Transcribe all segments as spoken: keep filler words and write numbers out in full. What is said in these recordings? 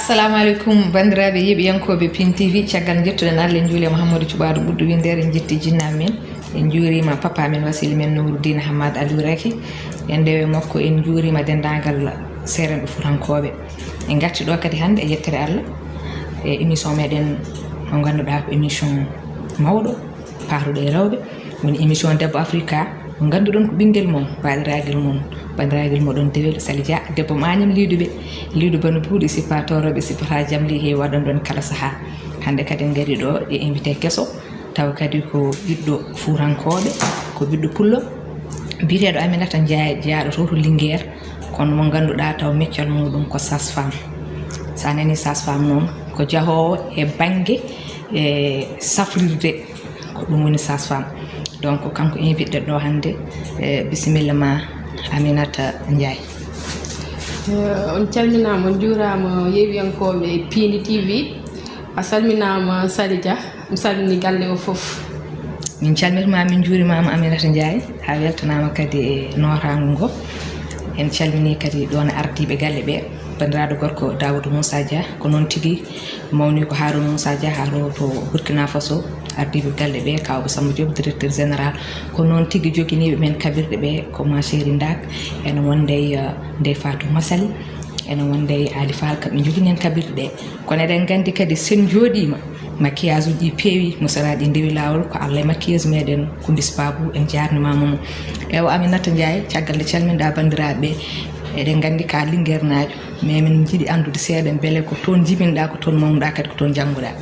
Assalamu aleykum, banndiraaɓe yeeɓiyankooɓe Pin T V. Caggal jettuɗen Allah, en njuuli Mouhamadou Cuɓaaɗo ɓuɗɗo winndere, en njetti jinnaaɓe men, en njuuriima papa men, wasiila men Nouroudine Hamad Aliou Raky, e ndewe makko, en njuuriima denndaangal seerenɓe fuutankooɓe. En ngarti ɗo kadi hannde e yettere Allah, e émission meɗen mo ngannduɗaa ko émission mawɗo, paatuɗo e rewɓe, woni émission Debbo Afrika, mo ngannduɗon ko ɓinngel mon, baaɗiraagal mon, banndiraagal moɗon dewel Sali Dia, debbo Mañam Liiduɓe, Liidu Bano Buuɗi, sippa toorooɓe, sippata jam ley heewi waɗon ɗon kala sahaa. Hannde kadi en ngari ɗo e invité keso, tawa kadi ko ɓiɗɗo fuutankooɓe, ko ɓiɗɗo pullo, biyeteeɗo Aminata Ndiaye, jeyaaɗo to to Linguère, kono mo ngannduɗaa taw meccal muɗum ko sage-femme. So a nanii sage-femme noon, ko jahoowo e bannge e safrirde, ko ɗum woni sage-femme. Donc, kanko invité ɗo hannde, e, bisimilla ma, Aminata Ndiaye. Eh, on calminaama, on njuuraama, yeewiyankooɓe Pindi T V. A salminaama, Sali Dia, mi salmini galle o fof. Min calmitima, min njuurimaama, Aminata Ndiaye, a weltanaama kadi e nootaango ngo. En calmini kadi ɗoon ardiiɓe galle ɓe, banndiraaɗo gorko Daoudou Moussa Dia, ko noon tigi mawni ko Harouna Moussa Dia, haa ɗo to Burkina Faso, ardiiɓe galle ɓe, Kawba Samba Diop, directeur général, ko noon tigi joginiiɓe men kaɓirɗe ɓe, ko ma Seri Ndak, ene wonde, eh, Ndeye Fatou Massaly, ene wonde Ali Fall, kamɓe njogini en kaɓirɗe ɗe. Kono eɗen nganndi kadi, so en njooɗiima, maquillage uji ɗi peewi, musaraaji ɗi ndewi laawol, ko Allah e maquillage meɗen, Kumbi Sababu, en jaarnimaama mo. Ewa, Aminata Ndiaye, caggal nde calminɗaa banndiraaɓe ɓe, eɗen nganndi ka Linguernaajo, mais min njiɗi anndude seeɗa, mbele ko toon njibinɗaa, ko toon mawnuɗaa, kadi ko toon njannguɗaa?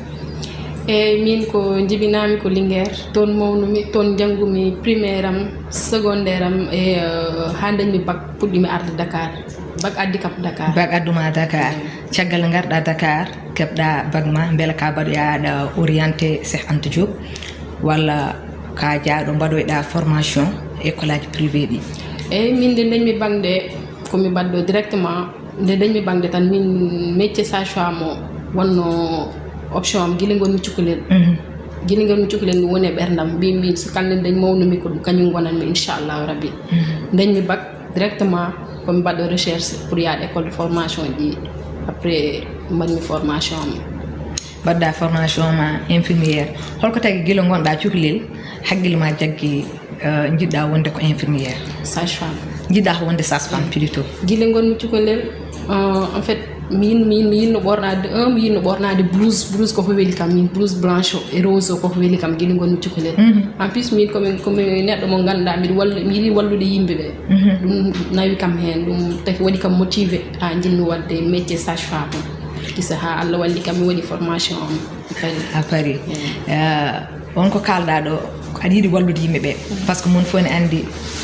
Eeyi, min ko njibinaami ko Linguère, toon mawnumi, toon njanngumi primaire am, secondaire am, e, eh, haa ndañmi bac, puɗɗimi arde Dakar. Bac addi kam Dakar. Bac adduma Dakar. Mm. Caggal nde ngarɗaa Dakar, keɓɗaa bac ma, mbele ka mbaɗoyaa aɗa orienté Cheikh Anta Diop, walla ka jaaɗo mbaɗoyɗaa formation école aji privé ɗi? Eeyi, min nde ndañmi bac nde, ko mi mbaɗɗo directement. Nde ndañmi bac nde tan, min métier sage-femme o wonno option am, gila ngonmi cukalel. Mhm. Gila ngonmi cukalel, ɗum woni e ɓerndam. Mbimi min, so kala nde dañ mawnumi, ko ɗum kañum ngonanmi, inchallahu rabbi. Mhm. Ndañmi bac directement, ko mi mbaɗɗo recherche pour yaade école de formation ji. Après, mbaɗmi formation am. Mbaɗɗa formation ma infirmière. Holko tagi gila ngonɗa cukalel, hakkille ma jaggi, eh, njiɗɗa wonde ko infirmière? Sage-femme. Njiɗɗa ko wonde sage-femme plutôt? Gila ngonmi cukalel, eh, en fait, min, min, mi yinno ɓornaade, un, mi yinno ɓornaade blouse, blouse koko weli kam, min, blouse blanche o e rose o koko weli kam, gila ngonmi cukalel. Mhm. En plus, min komi, komi neɗɗo mo ngannduɗaa, miɗo wallu-, mi yiɗi wallude yimɓe ɓe. Mhm. Ɗum nawi kam heen, ɗum tagi waɗi kam motivé, haa njiɗmi waɗde métier sage-femme. Kisa haa Allah walli kam, mi waɗi formation am. A Paris. A Paris. Mm. Eh, on ko kaalɗaa ɗo, aɗa yiɗi wallude yimɓe ɓe. Mm. Par ce que mon fof ne anndi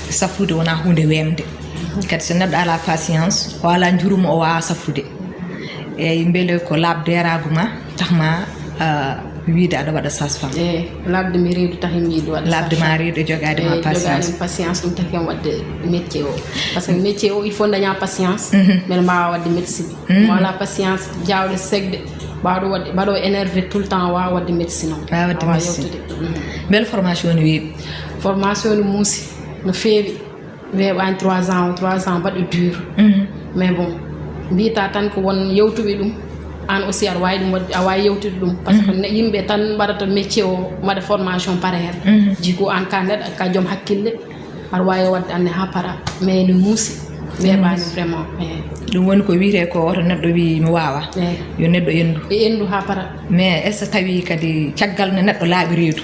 safrude wonaa huunde weemde. Mm. Kadi so neɗɗo alaa patience, o alaa njurum, o waawaa safrude. Eeyi, mbele ko laaɓde reedu ma, tax ma, eh, wiyde aɗa waɗa sage-femme? Eeyi, laaɓde mi reedu tax mi yiɗi waɗde sage-femme. Laaɓde ma reedu e jogaade ma patience. Eeyi, jogaade patience, ɗum tagi kam waɗde métier o. Par ce que métier o, il faut dañaa patience, mhm, mbele mbaawaa waɗde médecine. Mhm. Mo alaa patience, jaawɗo sekde, mbaawɗo waɗde, mbaɗo énervé tout le temps, waawa waɗde médecine o. Waawa waɗde médecine. Waawa yewtude. Mhm. Mbele formation ne weeɓi? Formation ne muusi, no feewi. Weeɓaani trois ans o, trois ans mbaɗɗo dur. Mhm. Mais bon, mbiyata tan ko won yewtuɓe ɗum, aan aussi aɗa waawi ɗum waɗde, a waawi yewtude ɗum. Par ce que, mhm, ne, yimɓe tan mbaɗata métier o, mbaɗa formation, pare heen. Mhm. Du coup, aan ka neɗɗo, ka joom hakkille, aɗa waawi waɗde aan ne haa para, mais no muusi, weeɓaani vraiment, eeyi. Ɗum woni ko wiyetee ko woto neɗɗo wiy mi waawaa. Eeyi. Yo neɗɗo enndu. E enndu haa para. Mais est-ce que tawi kadi caggal nde neɗɗo laaɓi reedu,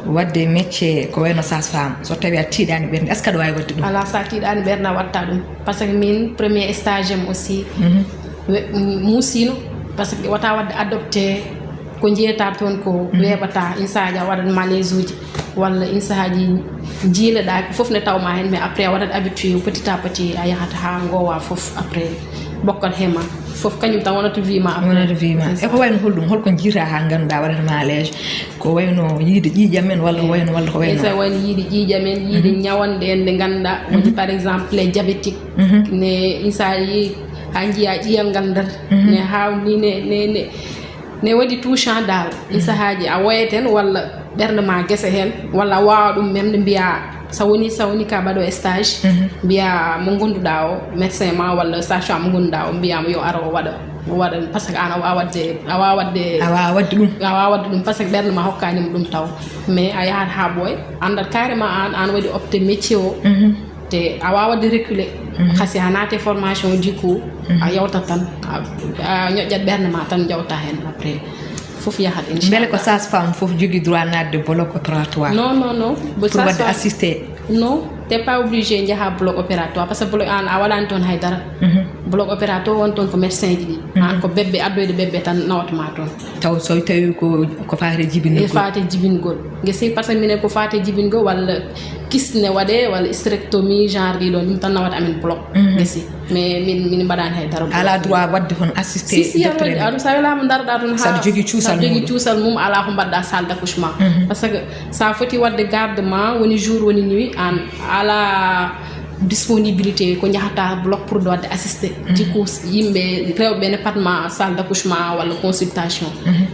waɗde métier ko wayno sage-femme, so tawi a tiiɗaani ɓernde, est-ce que aɗa waawi waɗde ɗum? Alaa, so a tiiɗaani ɓernde a waɗataa ɗum. Par ce que min, premier stage am aussi, mhm, we-, muusiino, par ce que wota waɗde adopté, ko njeyataa toon ko, mhm, weeɓataa, in sahaaji a waɗat malaise uji, walla in sahaaji njiilaɗaa, ko fof ne tawma heen, mais après a waɗat habitué, petit à petit a yahata haa ngoowa fof, après bokkat he ma. Fof kañum tan wonata vie ma après. Wonata vie ma. E ko wayno holɗum, holko njiita haa ngannduɗaa waɗata malaise? Ko wayno yiide ƴiiƴam en walla ko wayno, walla ko wayno? Esa wayno yiide ƴiiƴam en, yiide, mhm, ñawanɗe en ɗe ngannduɗaa, woni, mhm, par exemple les diabétiques. Mhm. Ne in sahaaji a njiya ƴiyam ngal nder. Mhm. Ne haaw ni ne, ne, ne, ne waɗi touchant daal. In, mhm, sahaaji a woyat heen walla ɓernde ma gese heen, walla a waawa ɗum même nde mbiya, so woni, so woni ka mbaɗo stage, mbiya mo ngonnduɗaa o, médecin ma walla sage-femme mo ngonnduɗaa o, mbiya mo yo aro o waɗa, o waɗa, parce que an a waawa waɗde, a waawa waɗde, a waawa waɗde ɗum, a waawa waɗde ɗum, parce que ɓernde ma hokkaani mo ɗum taw. Mais a yahat haa ɓooy, anndat carrément an, an waɗi opté métier o. Te a waawa waɗde reculer. Kasi a naate formation jikku, a yawtat tan, a, a ñoƴƴat ɓernde ma tan, jawta heen après. Fof yahat, inchallah. Mbele ko sage-femme fof jogii droit naatde bloc opératoire? Non, non, non. Pour waɗde assister? Non, t'es pas obligé njaha bloc opératoire, parce que bloc an a waɗaani toon hay dara. Bloc opératoire won toon ko médecin ji ɗi. An ko bébé, addoyde bébé tan nawata ma toon. Taw so tawi ko, ko faati jibingol? E faati jibingol. Gesi, parce que minen ko faati jibingol walla kyste ne waɗe, walla hystérectomie, genre ɗi ɗon, ɗum tan nawata amen bloc. Gesi. Mais min, min mbaɗaani hay dara. Ala droit waɗde hon assister? Si, si, aɗa waɗi, aɗa, sa welaama ndaroɗaa toon. Saɗa jogii cuusal mum. Saɗa jogii cuusal mum, alaa ko mbaɗɗa salle d'accouchement. Parce que sa foti waɗde garde ma, woni jour, woni nuit, an ala disponibilité ko njahata bloc pour waɗde assister. Jikku yimɓe rewɓe ne patma salle d'accouchement walla consultation.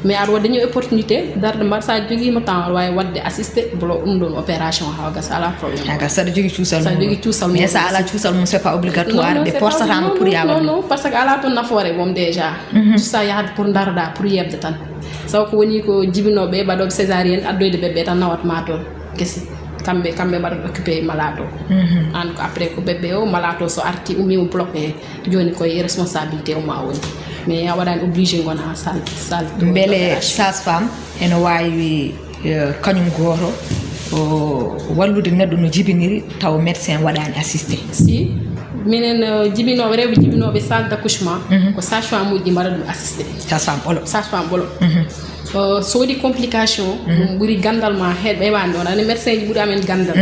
Mais aɗa waɗi dañi opportunité, darde mbaɗa sa jogiima temps, aɗa waawi waɗde assister bloc, ɗum ɗon opération haa gasa, alaa problème. Haa gasa, saɗa jogii cuusal mum. Saɗa jogii cuusal mum. Mais sa alaa cuusal mum, c'est pas obligatoire, ɓe porsata ma pour yaa waɗ ɗum. Non, non, parce que alaa toon nafoore mum déjà. Juste a yahat pour ndaroɗaa, pour yeɓde tan. Sabu ko woni ko jibinooɓe, mbaɗooɓe césarienne, addoyde bébé tan nawat ma toon. Gesi. Kamɓe, kamɓe mbaɗat occupé malade o. An ko après ko bébé o, malade o so arti, ummiima bloc he. Jooni koye responsabilité o ma woni. Mais a waɗaani obligé ngona salle, salle d'opération. Mbele sage-femme ene waawi, eh, kañum gooto, o wallude neɗɗo no jibiniri, taw médecin waɗaani assisté? Si, minen, eh, jibinooɓe, rewɓe jibinooɓe salle d'accouchement, ko sage-femme uji mbaɗa ɗum assisté. Sage-femme ɓolo? Sage-femme ɓolo. Eh, so waɗi complication, ɗum ɓuri ganndal ma heɗ ɓe waani ɗon. Ani médecin ji ɓuri amen ganndal.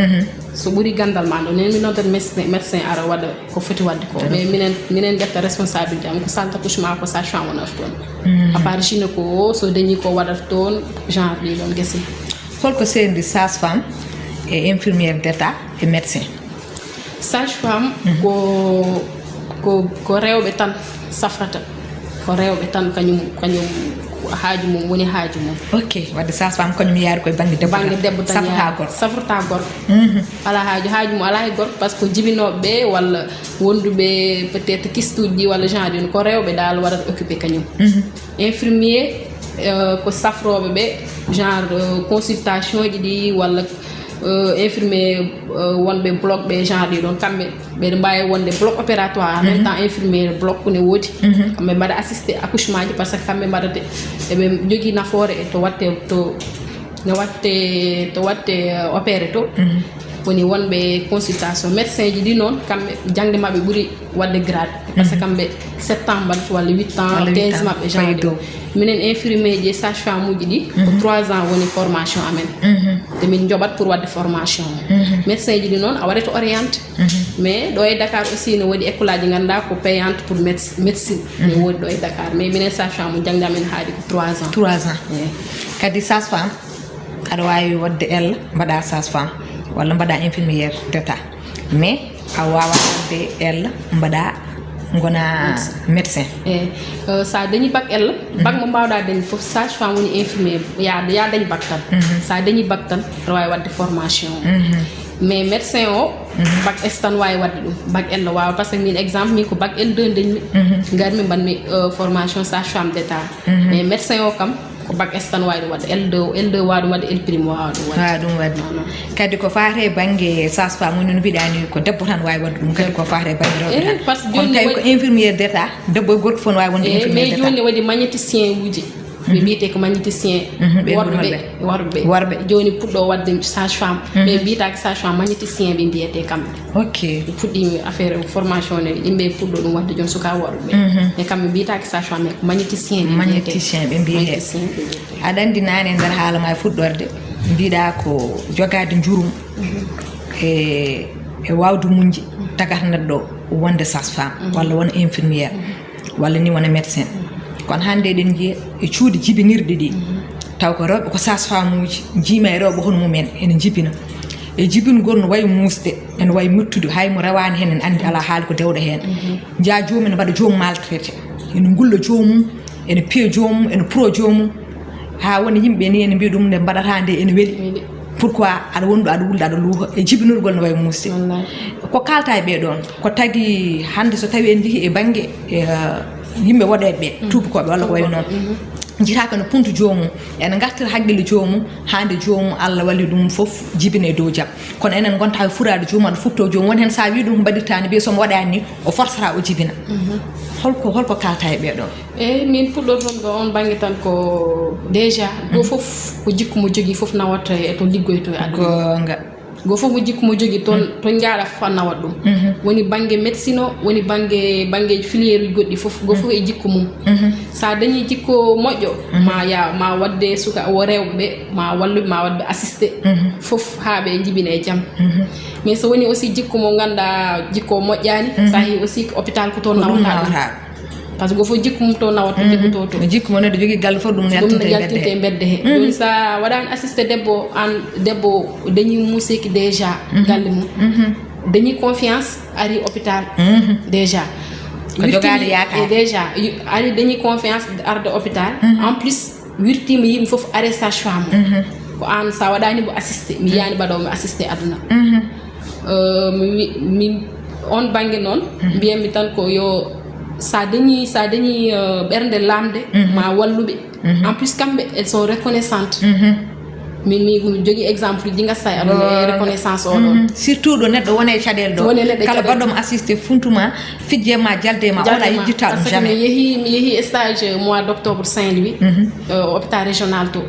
So ɓuri ganndal ma ɗon, nen mi noddat médecin, médecin ara waɗa ko foti waɗde ko. Mais minen, minen ƴetta responsabilité am, ko salle d'accouchement, ko sage-femme wonata toon. À part gynéco o, so dañi ko waɗata toon, genre ɗi ɗon gese. Holko seendi sage-femme e infirmière d'état e médecin? Sage-femme ko, ko, ko rewɓe tan safrata. Ko rewɓe tan, kañum, kañum haaju mum woni haaju mum. Ok, wadde sage-femme kañum yaari koye bannge debbo tan. Bannge debbo tan. Safrata gorko? Safrata gorko. Alaa haaju, haaju mum alaa e gorko, parce que ko jibinooɓe ɓe walla wonduɓe peut-être kyste uji ɗi walla genre ɗin, ko rewɓe dal waɗata occupé kañum. Infirmier, euh, ko safrooɓe ɓe, genre, euh, consultation ji ɗi walla, euh, infirmier, euh, wonɓe bloc ɓe, genre ɗi ɗon, kamɓe ɓeɗe mbaawi wonde bloc opératoire, en même temps infirmier bloc ne woodi. Kamɓe mbaɗa assisté accouchement ji, parce que kamɓe mbaɗate, eɓe jogii nafoore e to watte, to no watte, to watte, euh, opéré to. Woni wonɓe consultation. Médecin ji ɗi noon, kamɓe jaŋde maɓɓe ɓuri waɗde grade. Parce que kamɓe sept ans mbaɗata walla huit ans, walla huit ans, thèse maɓɓe, genre fayi dow. Minen infirmier ji e sage-femme uji ɗi, ko trois ans woni formation amen. Te min njoɓat pour waɗde formation. Médecin ji ɗi noon, a waɗata orienté. Mais ɗo e Dakar aussi no woodi école aji ngannduɗaa ko payante pour méde-, médecine. No woodi ɗo e Dakar. Mais minen sage-femme jaŋde amen haaɗi ko trois ans. Trois ans. Eey. Kadi sage-femme, aɗa waawi waɗde L, mbaɗa sage-femme, walla mbaɗa infirmière d'état. Mais a waawaa waɗde L, mbaɗa, ngona médecin. Eey. Euh, so a dañi bac L, bac mo mbaawɗaa dañde fof, sage-femme woni infirmier, ya, ya dañ bac tan. So a dañi bac tan, aɗa waawi waɗde formation o. Mais médecin o, bac S tan waawi waɗde ɗum. Bac L waawa, parce que min exemple, min ko bac L deux dañmi. Ngarmi mbaɗmi, euh, formation sage-femme d'état. Mais médecin o kam, ko bac S tan waawi ɗum waɗde. L deux, L deux waawa ɗum waɗde, L prime waawa ɗum waɗde. Waawa ɗum waɗde. Non, non. Kadi ko faati e bannge sage-femme, woni no mbiɗa ni, ko debbo tan waawi waɗde ɗum. Kadi ko faati e bannge rewɓe tan. Eey, parce que kono jooni tawi ko waɗi infirmière d'état, debbo e gorko fof no waawi wonde infirmière d'état. Eey, mais jooni waɗi magnéticien uji. Ɓe mbiyetee ko magnéticien. Ɓe worɓe ɓe, worɓe ɓe. Worɓe. Jooni puɗɗo waɗde sage-femme. Ɓe mbiyetaake sage-femme, magnéticien ɓe mbiyetee kamɓe. Ok. Ɓe puɗɗii affaire formation ne, yimɓe puɗɗo ɗum waɗde jooni suka worɓe ɓe. E kamɓe mbiyetaake sage-femme, mais ko magnéticien ɓe mbiyetee. Magnéticien ɓe mbiyetee. Magnéticien ɓe mbiyetee. Aɗa anndi naane e nder haala ma e fuɗɗorde, mbiɗa ko jogaade njurum e, e waawde muñde tagata neɗɗo wonde sage-femme walla wona infirmière. Walla ni wona médecin. Kono hannde eɗen njiya e cuuɗi jibinirɗi ɗi, taw ko rewɓe, ko sage-femme uji, njiima e rewɓe hono mumen ene njibina. E jibingol no wayi muusde, ene wayi mettude, hay mo rewaani heen ene anndi alaa haali ko dewɗo heen. Njiya joomum ene mbaɗa joomum maltraité, ene ngulla joomum, ene piya joomum, ene puro joomum. Haa woni yimɓe ni ene mbiya ɗum nde mbaɗataa nde ene weli. Pourquoi aɗa wondu aɗa wulda aɗa luuha e jibinirgol no wayi muusi? Ko kaalta e ɓee ɗoon ko tagi hannde so tawi en njihii e bannge e, yimɓe woɗeeɓe ɓe, tuubakooɓe walla ko wayi noon, njitaa ko no puntu joomum, ene ngartira haqqille joomum, haa nde joomum Allah walli ɗum fof jibina e dow jam. Kono enen ngontaa e furaade joomum aɗa futtoo joomum, won heen so a wii ɗum ko mbaɗirtaa ni, mbiya so mi waɗaani ni o forcera o jibina. Holko holko kaalta e ɓee ɗoon? Eyi, min puɗɗoto ɗo on bannge tan ko déjà goo fof ko jikku mo jogii fof nawata e to liggoyto e aduna. Goonga. Goo fof ko jikku mo jogii toon, toon njaaɗa fof a nawat ɗum. Woni bannge médecine o, woni bannge banngeeji filière uji goɗɗi fof, goo fof e jikku mum. So a dañii jikku moƴƴo, ma ya ma waɗde suka o rewɓe ɓe, ma walluɓe ma waɗɓe assisté fof haa ɓe njibina e jam. Mais so woni aussi jikku mo ngannduɗaa jikku o moƴƴaani, so a yehii aussi ko hôpital ko toon nawata ɗum. Par ce que goo fof jikku mum to nawata, jikku to to. Jikku mo neɗɗo jogii galle fof ɗum yaltinte e mbedde he. Jooni so a waɗaani assisté debbo, aan debbo dañii muuseeki déjà galle mum. Dañii confiance, ari hôpital déjà. Ko jogaade yaakaar. E déjà, ari dañii confiance arde hôpital. En plus, wirtiima yimɓe fof are sage-femme. Ko aan so a waɗaani mo assisté, mi yiyaani mbaɗoowo mi assisté aduna. Euh, mi wi- min on bannge noon, mbiyanmi tan ko yo, so a dañii, so a dañii, euh, ɓernde laamde, ma walluɓe. En plus, kamɓe elles sont reconnaissantes. Min mi mi jogii exemple ji ngasa e aduna e reconnaissance o ɗoon. Surtout ɗo neɗɗo woni e caɗeele ɗo. Woni e neɗɗo kala caɗeele. Baɗɗo mo assisté funtuma, fijje ma, jalde ma, oɗa yejjitta ɗum jamais. Parce que mi yehi mi yehi stage mois d'octobre Saint-Louis, euh, hôpital régional to.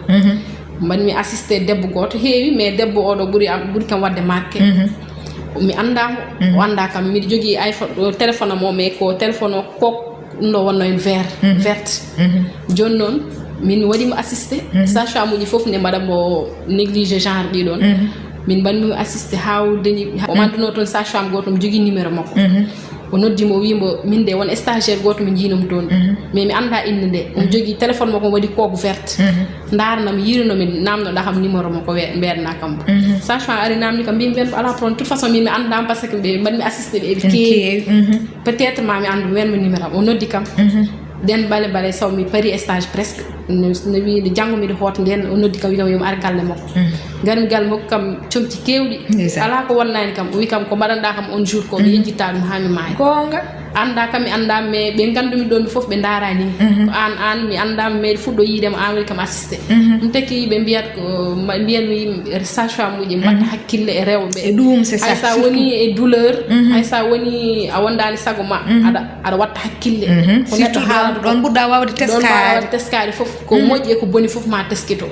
Mbaɗmi assisté debbo gooto, heewi, mais debbo oɗo ɓuri am, ɓuri kam waɗde marqué. Mi anndaa mo, o anndaa kam. Miɗo jogii iPhone, o téléphone am o, mais ko téléphone o ko ɗum ɗo wonno en vert, verte. Jooni noon, min mi waɗi mo assisté. Sage-femme uji fof ne mbaɗa mo négligé genre ɗi ɗoon. Min mbaɗmi mo assisté haa o dañi, o manduno toon sage-femme gooto, mi jogii numéro makko. O noddi mo, o wii mbo, min de won stagiaire gooto mi njiinum toon. Mais mi anndaa innde nde. Omo jogii téléphone makko, omo waɗi coque verte. Ndaarnam, yiirinoo mi, naamnoɗaa kam numéro makko, we- mbeeɗanaa kam mbo. Sage-femme ari naamni kam, mbii mbiyan ko alaa problème. Toute façon, min mi anndaa mo, parce que ɓe mbaɗmi assisté ɓe eɓe keewi. Peut-être ma mi anndu, mbiyan mo numéro am. O noddi kam. Nden bale bale saw mi pari stage presque. No no wii nde janngo miɗo hoota nden, o noddi kam, wi kam yo mi ar galle makko. Ngarmi galle makko kam, comci keewɗi. Ndeysaan. Alaa ko wonnaani kam. O wi kam ko mbaɗanɗaa kam on jour ko, mi yejjitta ɗum haa mi maaya. Goonga. Anndaa kam mi anndaa, mais ɓe nganndu-mi ɗoon ɓe fof ɓe ndaaraani. Ko aan, aan mi anndaa, mais fuɗɗo yiide ma, aan waɗi kam assisté. Ɗum tekki ɓe mbiyat ko, ma- mbiyanmi sage-femme uji mbaɗta hakkille e rewɓe. E ɗum, c'est ça, hay so a surtout. Woni e douleur, hay so a woni a wondaani sago ma, aɗa aɗa watta hakkille. Ko neɗɗo surtout ɗoon haalata ɗoon ɓurɗa waawde ɗoon teskaade. Mbaawaa waɗde teskaade fof, ko moƴƴi e ko boni fof ma teskito.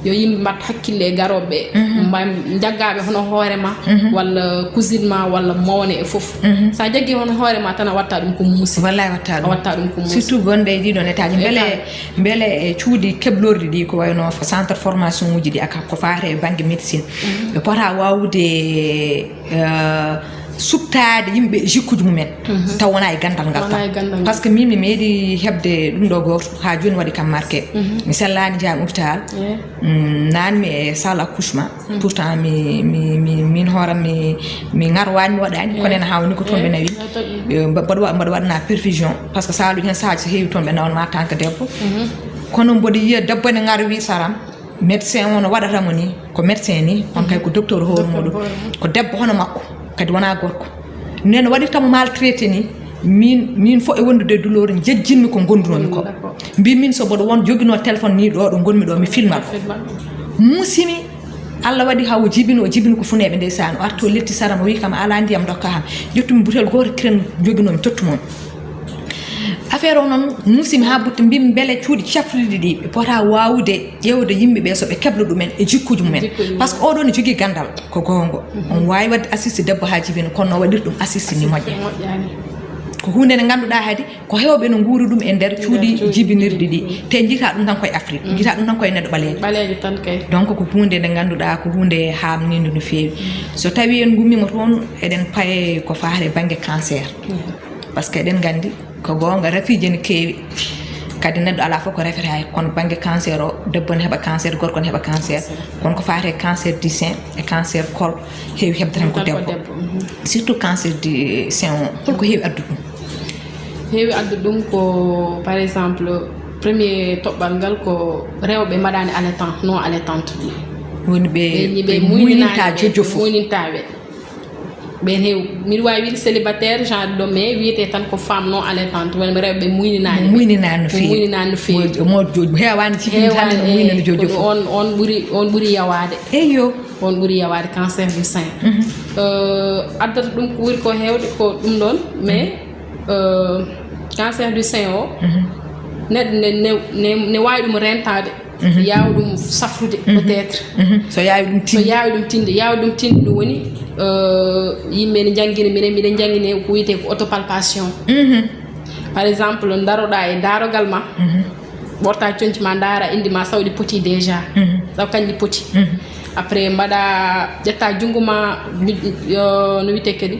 Yo yimɓe mbaɗ hakkille e garooɓe ɓe, mba- njaggaaɓe hono hoore ma, walla cousine ma, walla mawne e fof. So a jaggii hono hoore ma tan, a watta ɗum ko muusi. Wallaay, watta ɗum. A watta ɗum ko muusi. Surtout gonɗe e ɗii ɗoon état ji. Mbele, mbele e cuuɗi keblorɗi ɗi, ko wayno centre formation uji ɗi, aka ko faati e bannge médecine, ɓe pota waawde, euh, suɓtaade yimɓe jikkuuji mumen, taw wonaa e ganndal ngal. Wonaa tan e ganndal ngal. Parce que min mi meeɗi heɓde ɗum ɗo gooto, haa jooni waɗi kam marqué. Mi sellaani, njaami hôpital. Mm, naanmi e salle accouchement. Pourtant mi mi mi min hooram mi mi ngarwaani, mi waɗaani, kono ene haawni ko toon ɓe nawi. Eh, mba- mbaɗa wa- mbaɗa waɗana perfusion, parce que saaluuji heen saaji so heewi toon ɓe nawan ma tant que debbo. Kono mboɗo yiya debbo ene ngarwi saram, médecin o no waɗata mo ni, ko médecin ni, on kay ko docteur hoore muɗum. Ko debbo hono makko, kadi wonaa gorko. Nden waɗirta mo maltraité ni, min min fof e wondude e douleur, jejjinmi ko ngondunoomi ko. Mbi min so mboɗo won joginoo téléphone ni ɗo ɗo ngonmi ɗo, mi filma ɗo. Muusimi, Allah waɗi haa o jibini, o jibini ko funeeɓe ndeysaan. O arti o letti sara, o wi kam, "A alaa ndiyam, ndokka kam." Ƴettumi butel gooto kiren joginoomi, tottu mon. Affaire o noon, muusimi haa butti, mbimi mbele cuuɗi cafriɗi ɗi, ɓe pota waawude ƴeewde yimɓe ɓe so ɓe kebla ɗumen e jikkuuji mumen. Jikkuuji mumen. Parce que oɗo ne jogii ganndal, ko goongo. On waawi waɗde assisté debbo haa jibina, kono no waɗir ɗum assisté ni moƴƴa. Moƴƴaani. Ko huunde nde ngannduɗaa hadi, ko heewɓe no nguuri ɗum e nder cuuɗi jibinirɗi ɗi. Te njiitaa ɗum tan koye Afrique, njiitaa ɗum tan koye neɗɗo ɓaleejo. Ɓaleejo tan kay. Donc ko huunde nde ngannduɗaa ko huunde haamniinde no feewi. So tawii en ngummiima toon, eɗen paye ko faati e bannge cancer. Parce que eɗen nganndi ko goonga, rafiiji ene keewi. Kadi neɗɗo alaa fof ko refetaake, kono bannge cancer o, debbo ne heɓa cancer, gorko ne heɓa cancer. Kono ko faati e cancer du sein e cancer col, heewi heɓde tan ko debbo. Surtout cancer du sein o, holko heewi addude ɗum? Heewi addude ɗum ko, par exemple, Premier toɓɓal ngal ko rewɓe mbaɗaani allaitant, non allaitante. Woni ɓe ɓe muynita jojofo. Muynita ɓe. Ɓen heew, miɗa waawi wiide célibataire genre ɗo, mais wiyetee tan ko femme non allaitante, woni rewɓe muyninaani. Muyninaani no feewi. Muyninaani no feewi. Mo heewaani cikkinde tan no muynani jojofo. On on ɓuri on ɓuri yawaade. Eyyo. On ɓuri yawaade cancer du sein. Addata ɗum ko ɓuri ko heewde ko ɗum ɗon, mais cancer du sein o neɗɗo ne ne ne waawi ɗum rentaade. Yaawa ɗum safrude peut-être. So yaawi ɗum tinde. So yaawi ɗum tinde yaawa ɗum tinde ɗum woni yimɓe ne njangina minen miɗen njangine ko wiyetee ko autopalpation. Par exemple daroɗa e darogal ma, ɓorta conci ma ndaara indi ma saw ɗi poti déjà. Saw kañƴi poti. Après mbaɗa ƴetta junngo ma, no wiyetee kadi,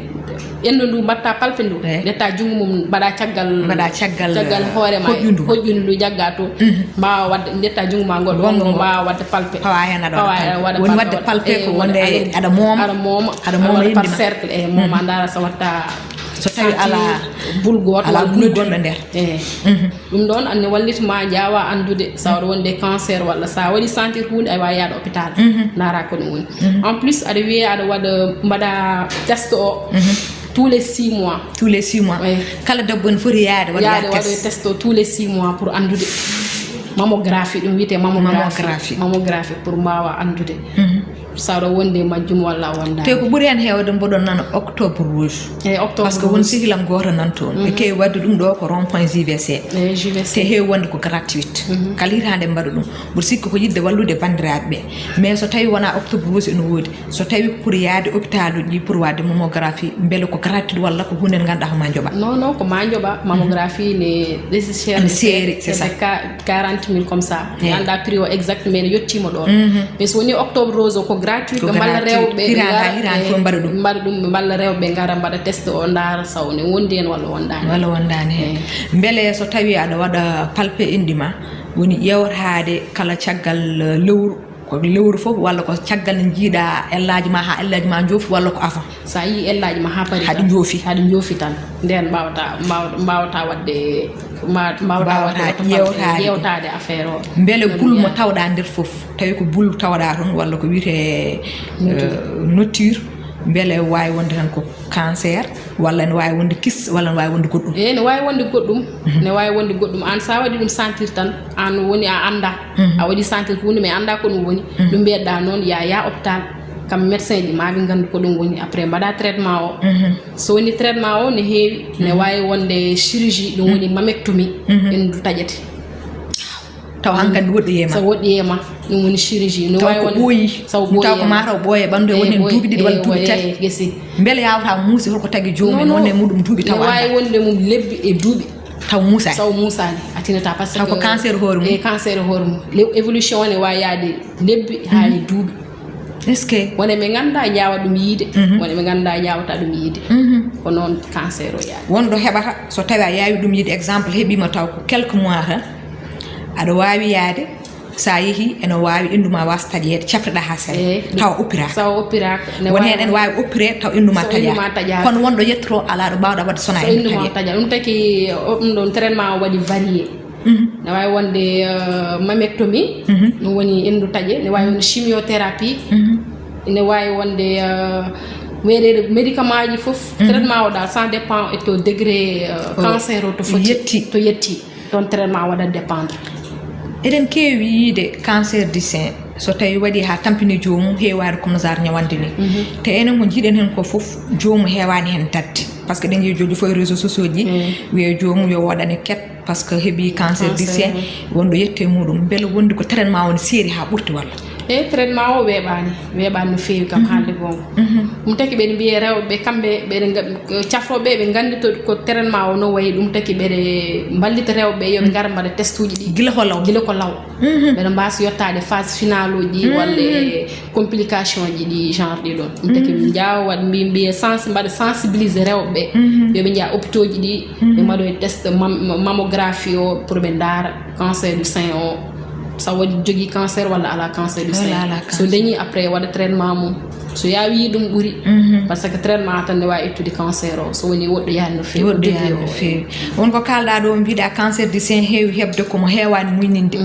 endo ndu mbatta palpe ndu. Ƴetta junngo mum mbaɗa caggal. Mbaɗa caggal. Caggal hoore ma. Hoƴƴu ndu. Hoƴƴu ndu jagga to. Mbaawa wadde ƴetta junngo ma ngol wongo mbawa wadde palpe. Pawa hen aɗa waɗa palpe. Woni wadde palpe ko wonde aɗa mooma. Aɗa mooma. Aɗa mooma par cercle e mooma ndaara sa watta. So tawi ala bul goto ala bul gonɗo nder. Eyi. Ɗum ɗon anne wallita ma njaawa anndude so aɗa wonde cancer walla sa waɗi sentir hunde a wawi yaade hôpital. Ndaara ko ɗum woni. En plus aɗa wiye aɗa waɗa mbaɗa test o tous les six mois. Tous les six mois. Kala debbo ne foti yaade waɗa test o tous les six mois pour anndude. Mammographie ɗum wiyete mammographie. Mammographie pour mbawa anndude. So aɗa wondi e majjum walla a wondaani. Te ko ɓuri heen heewde mboɗon nana octobre rouge. Eyi octobre rouge. Parce que won sehilam gooto nan toon ɓe keewi waɗde ɗum ɗo ko rond point J V C. Eyi J V C. Te heewi wonde ko gratuite. Kala hitaande mbaɗa ɗum. Mboɗo sikki ko yiɗde wallude banndiraaɓe ɓe. Mais so tawi wona octobre rouge ene woodi, so tawi ko pour yaade hôpital uji pour waɗde mammographie mbele ko gratuite walla ko hunde nde ngannduɗaa ko ma njoɓa? Non non ko ma njoɓa. Mammographie ne logiciel. Ene seeri. C'est ça. Quarante mille comme ça. Mi annda prix o exact mais ne yettiima ɗoon. Mais so woni octobre rose o ko gratuit ɓe mballa rewɓe ɓe ngara. Mbaɗa ɗum ɓe mballa rewɓe ɓe ngara mbaɗa test o ndaara saw ne wondi heen walla wondaani. Walla wondaani heen. Mbele so tawi aɗa waɗa palpe inɗi ma woni ƴeewtaade kala caggal lewru, ko lewru fof walla ko caggal nde njiiɗa ellaji ma ha ellaji ma njoofi walla ko avant? Sa yii ellaji ma ha pari haɗi njoofi. Haɗi njoofi tan nden mbawata mbawata wadde mbawata wadde ƴeewtaade affaire o. Mbele bul mo tawɗa nder fof tawi ko bul tawɗa toon walla ko wiyete notture mbele wawi wonde tan ko cancer walla ne wawi wonde kis walla ne wawi wonde goɗɗum? Eyi ne wawi wonde goɗɗum. Ne wawi wonde goɗɗum an sa waɗi ɗum sentir tan an woni a anda. A waɗi sentir ko hunde mais anda ko ɗum woni. Ɗum mbiyatɗa noon ya ya hôpital kam médecin ji maɓe gandu ko ɗum woni après mbaɗa traitement o. So woni traitement o ne heewi ne wawi wonde chirurgie ɗum woni mammectomie. Ɓendu taƴete. Taw hankadi woɗɗoyema. So woɗɗoyema ɗum woni chirurgie no wawi wonde. Ɓooyi taw ko mataw ɓooye ɓandu e woni hen duuɓi ɗiɗi walla duuɓi tati. Gesi. Mbele yawata muusi holko tagi joomum wonde muɗum duuɓi taw wawi wonde mum lebbi e duuɓi. Taw muusani. Taw muusani a tinata parce que taw ko cancer hoore mum. E cancer hoore mum. Évolution ne wawi yaade lebbi ha e duuɓi. Est ce que wona ɓe ganduɗa jawa ɗum yiide? Wona ɓe ganduɗa jawata ɗum yiide. Ko noon cancer o yaade wonɗo heɓata so tawi a yawi ɗum yiide exemple heɓima taw ko quelques mois tan. Aɗa wawi yaade sa yeehi ene wawi indu ma wasa taƴede cafriɗa ha sell tawa oppiraka. Tawa oppiraka won hen ene wawi oppire taw indu ma taƴaka kono wonɗo yettoto ala ɗo mbawɗa wadde sona indu taƴede. Ɗum taki ɗum ɗon traitement o waɗi varié. Ne wawi wonde mammectomie. Ɗum woni indu taƴe ne wawi wonde chimiothérapie. Ne wawi wonde weɗede médicament ji foof. Traitement o dal ça dépend e to degré cancer o to foti yetti to yetti. Toon traitement waɗat dépendre. Eɗen keewi yiide cancer du sein so tawi waɗi ha tampini joomum heewade comme genre ñawande ni. Te enen ko jiiɗen hen ko fof joomum heewani hen dadde parce que ɗen yeejoji fof e réseau sociaux ji wiye joomum yo woɗane ket parce que heeɓi cancer du sein wonɗo yette muɗum beele wondi ko traitement woni seeri ha ɓurti walla? E traitement o weeɓani weeɓani no feewi kam haalde goonga. Ɗum taki ɓeɗe mbiye rewɓe kamɓe ɓeɗe cafroɓe ɓe gandi to ko traitement o no wayi ɗum taki ɓeɗe mballita rewɓe yoɓe gara mbaɗa test uji ɗi gila ko law gila ko law. Ɓeɗe mbasa yettade phase finale uji walla e complication ji ɗi genre ɗi ɗon ɗum taki min jawa waɗ mbi mbiye sens mbaɗa sensibiliser rewɓe yoɓe jeeya hôpitaux ji ɗi ɓe mbaɗoye test mammographie o pour ɓe ndaara cancer du sein o. Sa waɗi jogui cancer walla ala cancer du sein so dañi après waɗa traitement mum. So yaawi ɗum ɓuri. Par ce que traitement tan ne waawi ittude cancer o, so woni woɗɗoyaani no feewi. Woɗɗoyaani no feewi. Won ko kaalɗaa ɗo, mbiɗa cancer du sein heewi heɓde ko mo heewaani muyninde.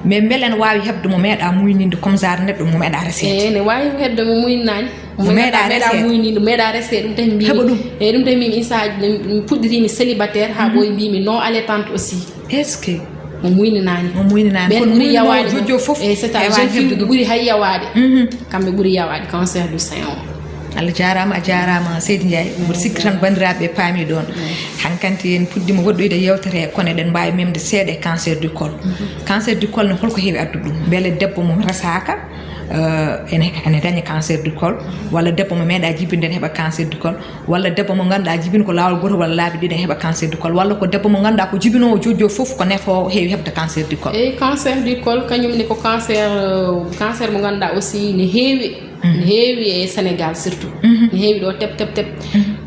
Mais mbele ene waawi heɓde mo meeɗa muyninde, comme genre neɗɗo mo meeɗa resede? Eyi, ne waawi heɓde mo muyninaani. Mo meeɗa resede. Muyninde, meeɗa resede, ɗum tahi mbiimi. Heɓa ɗum. Eyi, ɗum tahi mbiimi, insaaji mi puɗɗiriimi célibataire, haa ɓooyi mbiimi non allaitant aussi. Est-ce que? Mo muyninaani. Mo muyninaani. Ɓen ɓuri yawaade. Jojo fof. Eyi, c'est ça, jeune fille ɓuri hay yawaade. Kamɓe ɓuri yawaade cancer du sein o. Allah jaaraama, a jaaraama seydi Ndiaye. Mboɗo sikki tan banndiraaɓe paami ɗoon. Hankanti en puɗɗiima woɗɗoyde yewtere, kono eɗen mbaawi memde seeɗa e cancer du col. Cancer du col ne, holko heewi addude ɗum? Mbele debbo mo resaaka, eh, ene ene daña cancer du col, walla debbo mo meeɗa jibinde ene heɓa cancer du col, walla debbo mo ngannduɗaa jibini ko laawol gootol walla laabi ɗiɗi ene heɓa cancer du col, walla ko debbo mo ngannduɗaa ko jibinoowo jojo fof ko nefoowo, heewi heɓde cancer du col? Eyi, cancer du col kañum ne ko cancer, eh, cancer mo ngannduɗaa aussi ne heewi. Ne heewi e Sénégal surtout. Ne heewi ɗo tep tep tep.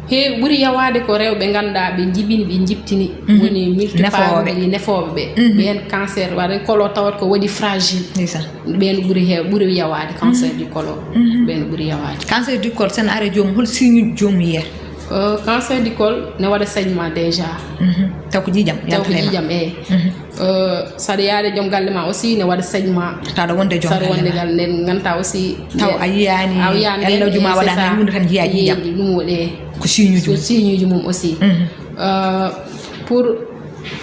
Heewi, ɓuri yawaade ko rewɓe ngannduɗaa ɓe njibini, ɓe njibtini. Woni multiparmi, nefooɓe ɓe. Ɓeen cancer, waɗa col o tawat ko waɗi fragile. Ɓeen ɓuri heew, ɓuri yawaade cancer du col o. Ɓeen ɓuri yawaade. Cancer du col, sen are joomum, hol signe joomum yiyata? Eh, cancer du col ne waɗa saignement déjà. Taw ko ƴiiƴam? Taw ko ƴiiƴam, eyi. Eh, saɗa yaade joom galle ma aussi ne waɗa saignement. Tawa aɗa wonde joom galle ma. Saɗa wonde galle, nden ngannduɗaa aussi. Taw a yiyaani, ella joom ma waɗaani hay huunde, tan njiyaa ƴiiƴam. Ɗum waɗi. Ko signe uji mum. Ko signe uji mum aussi. Eh, pour,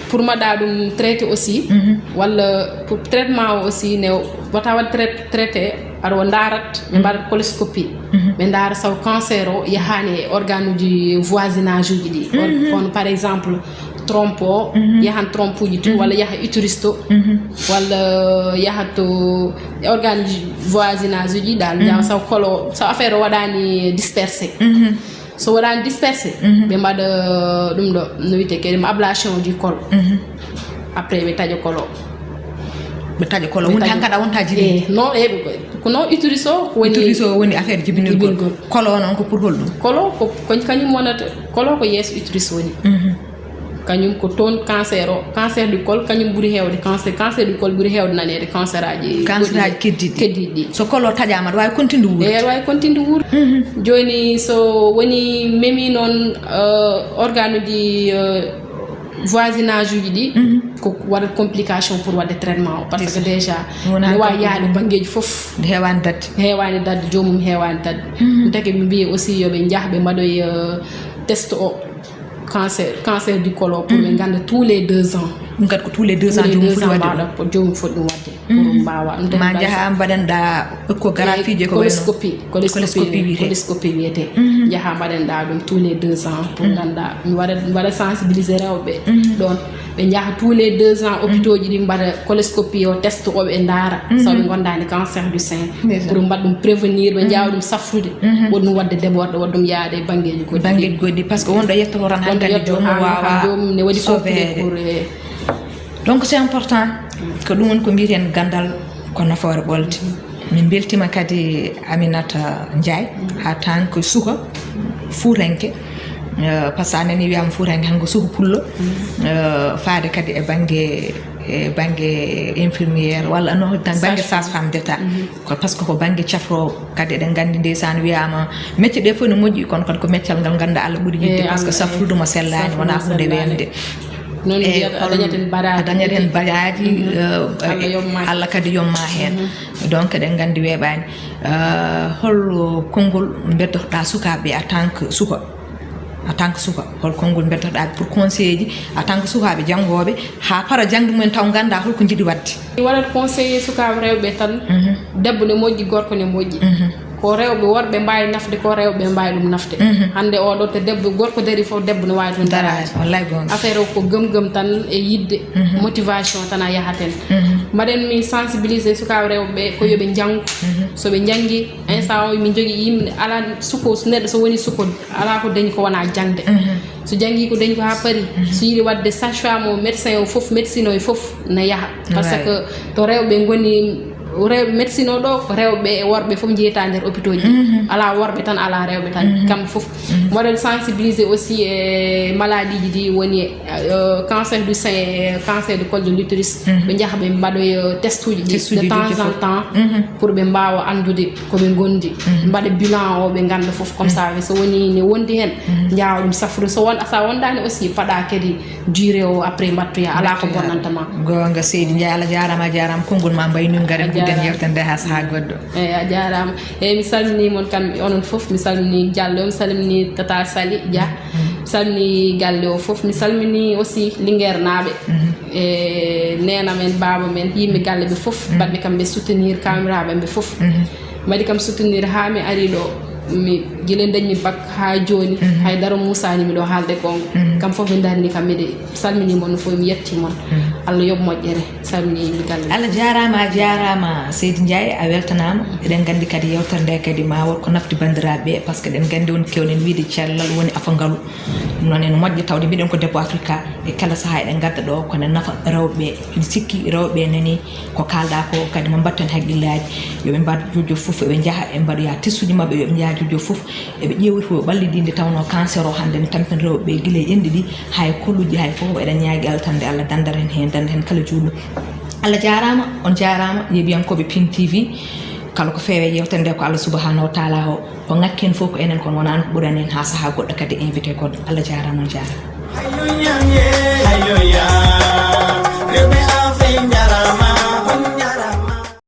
pour mbaɗa ɗum traité aussi, walla pour traitement o aussi ne wata waɗ trai-, traité, aɗa o ndaarat, ɓe mbaɗat coloscopie. Ɓe ndaara saw cancer o yahaani e organe uji voisinage uji ɗi. Or-, kono par exemple, trompe o, yahan trompe uji to, walla yaha utérus to, walla yaha to organe voisinage uji dal, njaha saw col o, saw affaire o waɗaani dispersé. So waɗaani dispersé, ɓe mbaɗa ɗum ɗo, no wiyetee kadi, ablation du col. Après, ɓe taƴa col o. Ɓe taƴa col o, woni tan kadi a wonta jibinde? Eh, non, eh, ko non, utérus o ko woni. Utérus o woni affaire jibinirgol. Jibingol. Col o noon ko pour holɗum? Col o ko, ko kañum wonata, col o ko yeeso utérus woni. Kañum ko toon cancer o, cancer du col, kañum ɓuri heewde cancer, cancer du col ɓuri heewde naneede cancer aji. Cancer aji keddiiɗi. Keddiiɗi ɗi. So col o taƴaama, aɗa waawi continude wuurde? Eyi, aɗa waawi continude wuurde. Jooni, so woni memi noon, eh, organe uji, eh, voisinage uji ɗi, ko waɗat complication pour waɗde traitement o, parce que déjà ne waawi yaade banngeeji fof. Nde heewaani dadde. Heewaani dadde, joomum heewaani dadde. Ɗum taki ɓe mbiyi aussi yo ɓe njah ɓe mbaɗoy, eh, test o. Cancer, cancer du col o, pour ɓe ngannda tous les deux ans. Ɗum kadi ko tous les deux ans joomum foti waɗde ɗum. Mbaɗa ko joomum foti ɗum waɗde. Pour mbaawa ɗum tan. Ma njaha mbaɗanɗa échographie je ko wayno coloscopie. Coloscopie wiyetee. Coloscopie wiyetee. Njaha mbaɗanɗa ɗum tous les deux ans pour ngannda. Mi waɗa, mi waɗa sensibiliser rewɓe ɗoon. Ɓe njaha tous les deux ans hôpitaux ji ɗi mbaɗa coloscopie o, test o, ɓe ndaara. Saw ɓe ngondaani cancer du sein. Pour mbaɗa ɗum prévenir, ɓe njaawa ɗum safrude. Woɗɗum waɗde débordé, woɗɗum yaade e banngeeji goɗɗi. Banngeeji goɗɗi, parce que wonɗo yettoto tan hankadi joomum waawa joomum ne waɗi sauveede. Pour, eh, donc c'est important. Ko ɗum woni ko mbiyeten ganndal ko nafoore ɓolde. Min mbeltima kadi Aminata Ndiaye, en tant que suka fuutanke, eh, par ce que a nani wiyama fuutanke, han ko suka pullo, eh, faade kadi e bannge, e bannge infirmière walla no tan bannge sage-femme d'État. Ko par ce que ko bannge cafroowo. Kadi eɗen nganndi ndeysaan wiyama mecce ɗe fof ne moƴƴi, kono kadi ko meccal ngal ngannduɗaa Allah ɓuri yiɗde, par ce que safrude mo sellaani, wonaa huunde weeɓnde. Noon mbiyata a dañat heen baraaji. A dañat heen baraaji, eh, Allah kadi yomma heen. Donc eɗen nganndi weeɓaani. Eh, hol konngol mbeddotoɗaa sukaaɓe ɓe en tant que suka? En tant que suka, hol konngol mbeddotoɗaa ɓe pour conseil ji en tant que sukaaɓe janngooɓe, haa para jaŋde mumen taw nganndaa hol ko njiɗi waɗde? Mi waɗat conseillé sukaaɓe rewɓe tan, debbo ne moƴƴi, gorko ne moƴƴi. Ko rewɓe, worɓe mbaawi nafde, ko rewɓe mbaawi ɗum nafde. Hannde oɗo, te debbo, gorko darii fof, debbo ne waawi toon daraade. Wallay goonga. Affaire o ko gëm-gëm tan e yiɗde, motivation tan a yahat heen. Mbaɗen mi sensibiliser sukaaɓe rewɓe ɓe ko yo ɓe njanngu. So ɓe njanngi, instant o min njogii yimɓe, alaa suko, neɗɗo so woni suko, alaa ko dañi ko wonaa jaŋde. So janngii ko dañi ko haa paari, so yiɗi waɗde sage-femme o, médecin o fof, médecine o e fof, na yaha. Parce que to rewɓe ngoni, Rew médecine o ɗo ko rewɓe e worɓe fof njeyta nder hôpitaux ji. Ala worɓe tan, ala rewɓe tan, kamɓe fof. Mboɗen sensibiliser aussi e maladiiji ɗi woni euh, cancer du sein, cancer du col de l'utérus. Ɓe njaha ɓe mbaɗoya test uji ɗi de temps en temps, pour ɓe mbawa anndude ko ɓe gondi. Mbaɗa bilan o, ɓe ganda fof, comme ça so woni ne wondi hen, njawa ɗum safrude. So won, sa wondani aussi, paɗa kadi durée o, après mbattoya, ala ko bonnanta ma. Gonga, seydi Ndiaye, Allah jarama, a jarama, konngol ma mbaynoyi. Ngara gudden yewtere nde ha saaha goɗɗo. Eyyi, a jarama. Eyyi, mi salmini mon kam, onon fof. Mi salmini Diallo, mi salmini Tata Sali Dia. Mi salmini galle o fof. Mi salmini aussi Linguère naaɓe. E nena men, baaba men, yimɓe galle ɓe fof, mbaɗɓe kam ɓe soutenir, kamiraɓe ɓe fof. Mbaɗi kam soutenir ha mi ari ɗo. Mi gila dañmi bac ha joni, hay dara musani mi ɗo haalde gonga. Kam fof mi darni kam, miɗe salmini mon no fof, mi yetti mon. Allah yoɓ moƴƴere. Salmini yimɓe galle. Allah jarama, a jarama, seydi Ndiaye, a weltanama. Eɗen gandi kadi yewtere nde kadi ma won ko nafti bandiraɓe, par ce que eɗen gandi won kewnen wiide cellal woni afangalu. Ɗum noon ene moƴƴi, tawde mbiɗen ko Debbo Africa, e kala saaha eɗen gadda ɗo ko ne nafa rewɓe. Ene sikki rewɓe nani ko kalɗa ko, kadi mo mbatten haqqillaji, yoɓe mbaɗ jojo fof, eɓe jaaha, ɓe mbaɗoya testuji mabɓe, yoɓe jaaha jojo fof, eɓe ƴeewa to ɓalli ɗi, nde tawno cancer o hande ne tampina rewɓe gila e enɗi ɗi, hay kolluji, hay fof. Eɗen ñaagui Allah tan nde Allah dandata en hen, danda hen kala juulɗo. Allah jarama, on jarama, yeeɓiyankoɓe Pin T V. Kala ko feewe yewtere nde ko Allah subhanahu wa taala o, o ŋakki en fof ko enen, kono wonano ko ɓurani en. Ha saaha goɗɗo kadi, invité goɗɗo. Allah jarama, on jarama.